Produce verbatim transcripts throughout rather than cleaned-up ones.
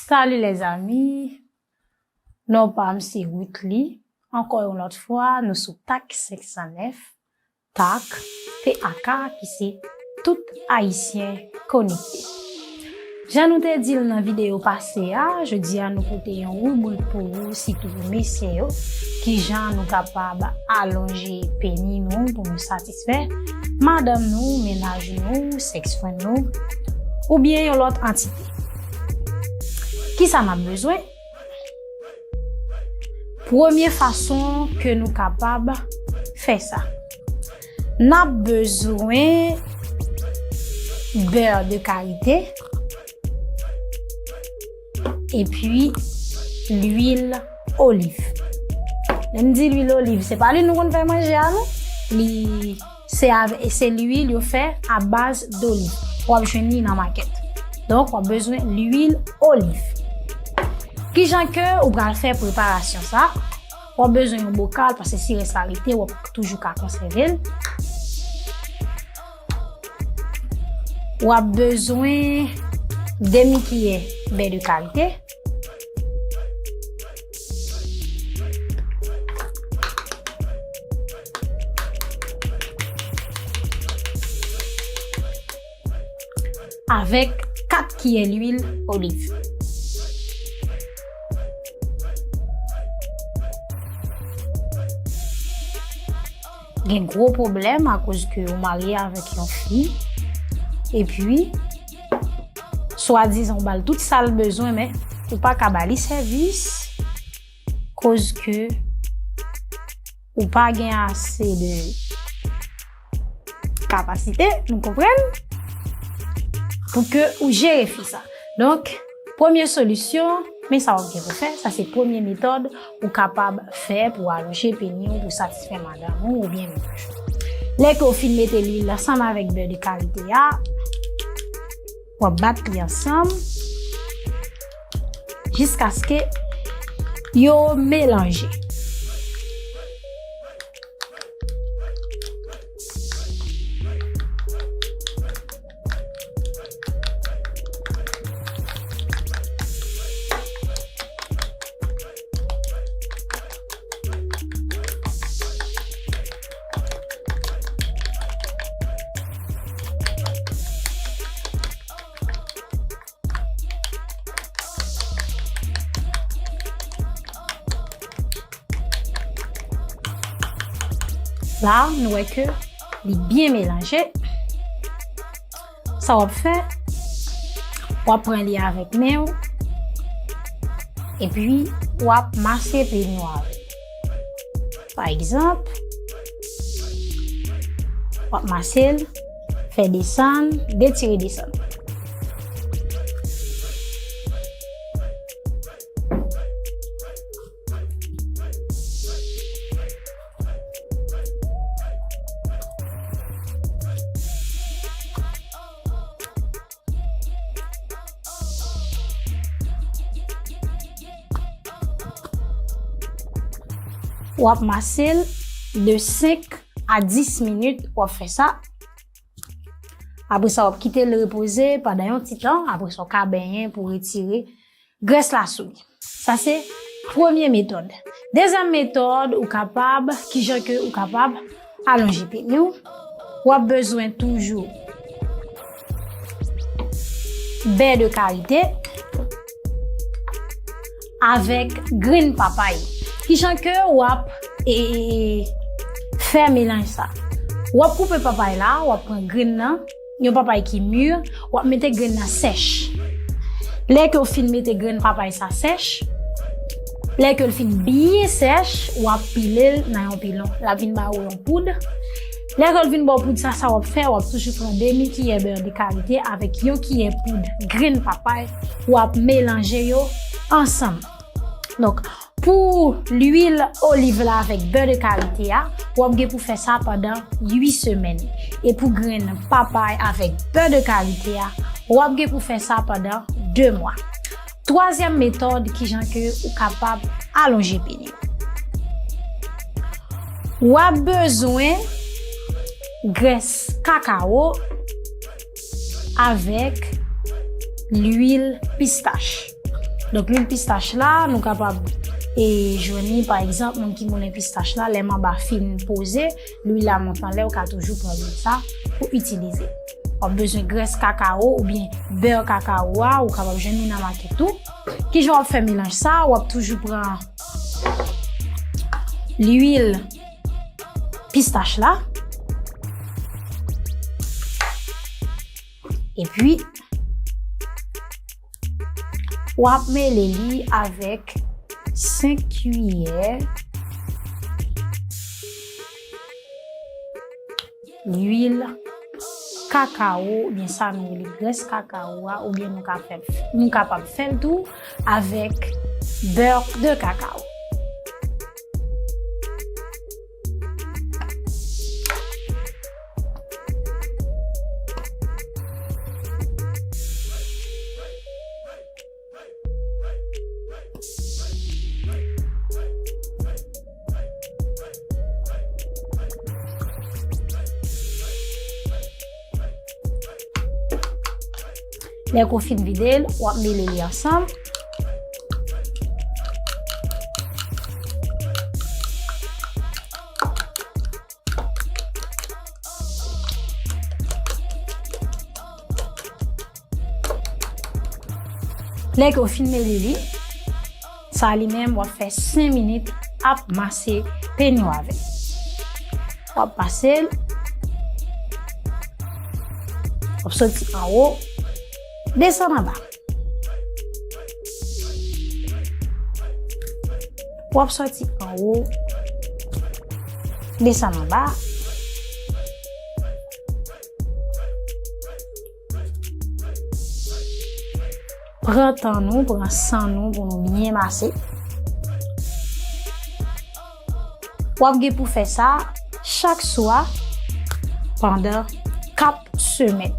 Salut les amis, non pa m se Ruthly. Ankò yon lòt fwa, nou sou Tak senk san nèf, Tak, T A K, ki se tout Ayisyen konekte. Jan nou te di l nan videyo pase a, jodi a nou pote yon ribrik pou ou, sitou pou mesye yo, kijan nou kapab alonje peni nou pou nou satisfè madanm nou, mennaj nou, sex friend nou, oubyen yon lòt antite. Kisa n ap bezwen? Premye fason ke nou kapab fè sa, n ap bezwen beurre de karité epi lwil oliv. Lè m di lwil oliv, se pa lwil nou konn fè manje a non. Li se avè, se lwil yo fè a baz doliv. W ap jwenn li nan makèt. Donk, w ap bezwen lwil oliv. Kijan ke ou pral fè preparasyon sa? W ap bezwen yon bokal, paske si rès la rete, w ap toujou ka konsève l. W ap bezwen demi kiyè bè de karité. Avèk kat kiyè lwil oliv. Gen gwo pwoblèm akoz ke ou marye avèk yon fi, epi swadizan ou ba l tout sa l bezwen, men ou pa ka ba li sèvis, koz ke ou pa gen ase de kapasite, nou konprann, pou ke ou jere fi sa. Donk, premye solisyon, men sa w ap gen pou fè, sa se premye metòd ou kapab fè pou alonje peni w, pou satisfè madanm ou oubyen mennaj ou. Lè ke w fin mete lwil ansanm avèk bè de karité a, w ap bat li ansanm jiskaske yo melanje. La, nou wè ke li byen melanje. Sa w ap fè, w ap pran li avèk men w, epi w ap mase peni w avè l. Pa egzanp, w ap mase l, fè desann, detire desann. W ap mase l de senk a dis minit, w ap fè sa. Apre sa, w ap kite l repoze pandan yon ti tan. Apre sa, w ka benyen pou retire grès la sou li. Sa se premye metòd. Dezyèm metòd, ou kapab, kijan ke ou kapab alonje peni w? W ap bezwen toujou bè de karité avèk grenn papay. Kijan ke w ap, e, e, e, fè melanj sa? W ap koupe papay la, w ap pran grenn nan, yon papay ki mi, w ap mete grenn nan sèch. Lè ke w fin mete grenn papay sa sèch, lè ke l fin byen sèch, w ap pile l nan yon pilon. L ap vin ba ou yon poud. Lè ke l vin ba w poud sa, sa w ap fè, w ap toujou pran demi kiyè bè de karité avèk yon kiyè poud grenn papay, w ap melanje yo ansanm. Donk, pou lwil oliv la avèk bè de karité a, w ap gen pou fè sa pandan uit semèn. E pou grenn papay avèk bè de karité a, w ap gen pou fè sa pandan de mwa. Twazyèm metòd, kijan ke ou kapab alonje peni w? W ap bezwen grès kakawo avèk lwil pistach. Donk, lwil pistach la, nou kapab, e, jwenn li, pa egzanp, moun ki moulen pistach la, lè manba fin poze, lwil la monte anlè, ou ka toujou pran lwil sa pou itilize. W ap bezwen grès kakawo oubyen bè kakawo a, ou kapab jwenn li nan makèt tou. Kijan w ap fè melanj sa? W ap toujou pran lwil pistach la. Epi, w ap mele li avèk senk kiyè lwil kakawo, oubyen sa nou rele grès kakawo a, oubyen nou ka fè, nou kapab fè l tou avèk bè de kakawo. Lè ke w fin vide l, w ap mele li ansanm. Lè ke w fin mele li, sa li menm, w ap fè senk minit ap mase peni w avè l. W ap pase l, w ap soti anwo, desann anba. W ap soti anwo, desann anba. Pran tan nou, pran san nou pou nou byen mase. W ap gen pou fè sa chak swa pandan kat semèn.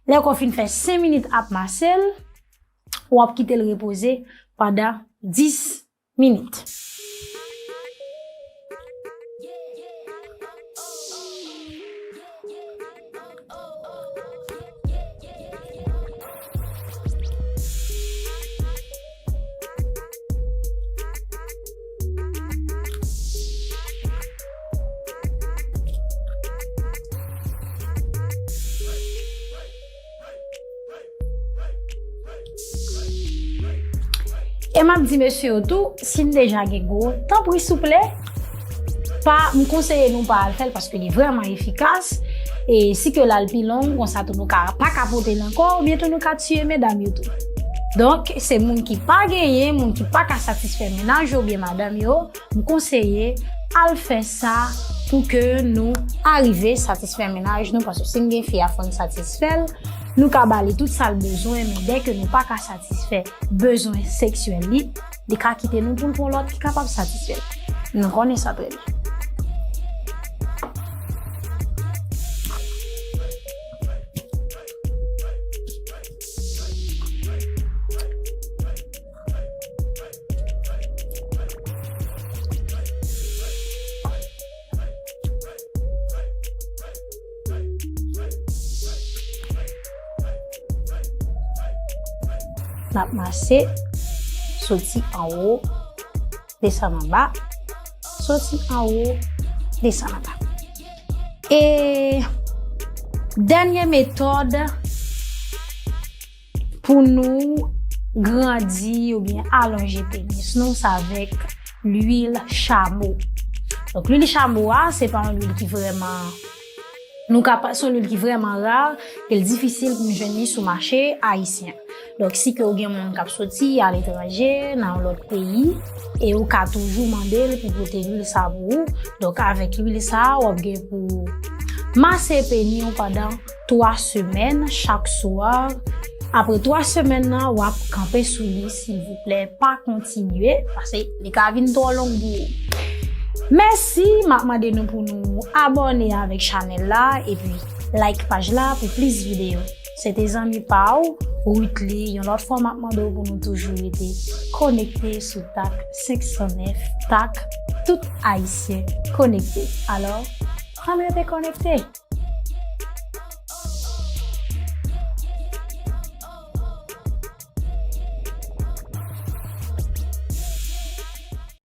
Lè ke w fin fè senk minit ap mase l, w ap kite l repoze pandan dis minit. E m ap di mesye yo tou, si n deja gen gwo, tanpri souple, pa, m konseye nou pa al fè l paske li vrèman efikas. E si ke l al pi long, konsa tou nou ka, pa ka pote l ankò, oubyen tou nou ka tiye medam yo tou. Donk, se moun ki pa genyen, moun ki pa ka satisfè mennaj yo oubyen madanm yo, m konseye al fè sa pou ke nou arive satisfè mennaj nou, paske si n gen fi a, fò n satisfè l, nou ka ba li tout sa l bezwen, men dè ke nou pa ka satisfè bezwen seksyèl li, li ka kite nou pou l pran lòt ki kapab satisfè l. Nou konnen sa trè byen. N ap mase, soti anwo, desann anba, soti anwo, desann anba. E dènye metòd, pou nou grandi oubyen alonje penis nou, se avèk lwil chamo. Donk, lwil chamo a, se pa yon lwil ki vrèman, nou ka pa, se yon lwil ki vrèman ra, e l difisil pou n jwenn li sou mache ayisyen. Donk, si ke w gen moun k ap soti aletranje, nan yon lòt peyi, e ou ka toujou mande l pou pote lwil sa pou ou. Donk, avèk lwil sa, w ap gen pou mase peni w pandan twa semèn chak swa. Apre twa semèn nan, w ap kanpe sou li, silvouplè, pa kontinye, paske li ka vin twò long pou ou. Mèsi, m ap mande nou pou nou abòne avèk chanèl la, epi like paj la pou plis videyo. Se te zanmi pa w, Ruth Lee. Yon lòt fwa, m ap mande w pou nou toujou rete konekte sou Tak senk san nèf, Tak, tout Ayisyen konekte. Alò, ann rete konekte!